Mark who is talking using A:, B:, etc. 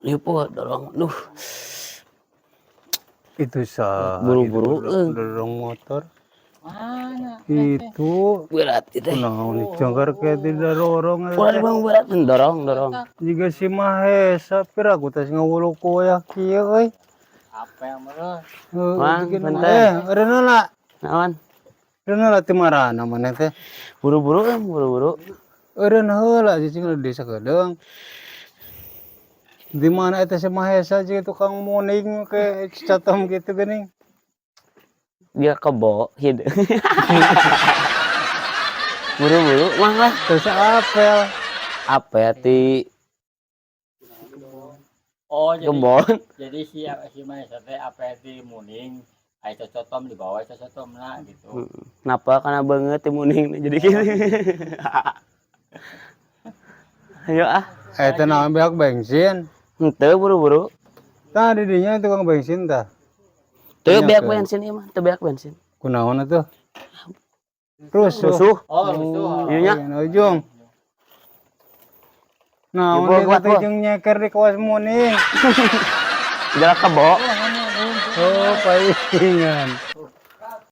A: Ieu po dorong. Duh.
B: Itu sah.
A: Buru-buru, eh.
B: Dorong motor.
C: Mana?
B: Itu
A: Berat itu.
B: Kunaon jangkar kayak tidak dorong
A: Ulah
B: eta teh.
A: Bang, berat, dorong dorong.
B: Jiga si Mahesa pira aku tes ngawulu koyak kieu euy.
C: Apa yang menurut?
B: Heuh,
A: Mang,
B: bikin
A: bentar.
B: Eh, eureun lah.
A: Naon?
B: Eureun lah ti marana maneh teh?
A: Buru-buru kan, buru-buru.
B: Eureun heula cicing di sakedeung. Di mana eta si Mahesa jeung tukang muning ke catom gitu geuning?
A: Dia kebo hidup. Buru-buru mah lah.
B: Terus apel.
A: Apa ya ti
C: Oh, jadi
A: kebon.
C: Jadi si si Mahesa teh apa di muning, aya cocotom di bawah cocotom lah gitu.
A: Kenapa? Karena banget ti muning jadi gitu. Ayo ah.
B: Eta naon, beak bensin?
A: Henteu, buru-buru.
B: Tah, di dinya tukang bensin tah.
A: Teu
B: Banyak
A: beak
B: ya?
A: Bensin ieu mah, teu beak bensin.
B: Kunaon atuh? Rusuh.
A: Rusuh.
C: Oh, rusuh.
A: Iya nya.
B: Iya, ujung. Nah,
A: Ibu,
B: itu
A: kuat,
B: teh
A: Bu.
B: Jeung nyeker di kawas muning.
A: Jalan kebo.
B: Oh, palingan.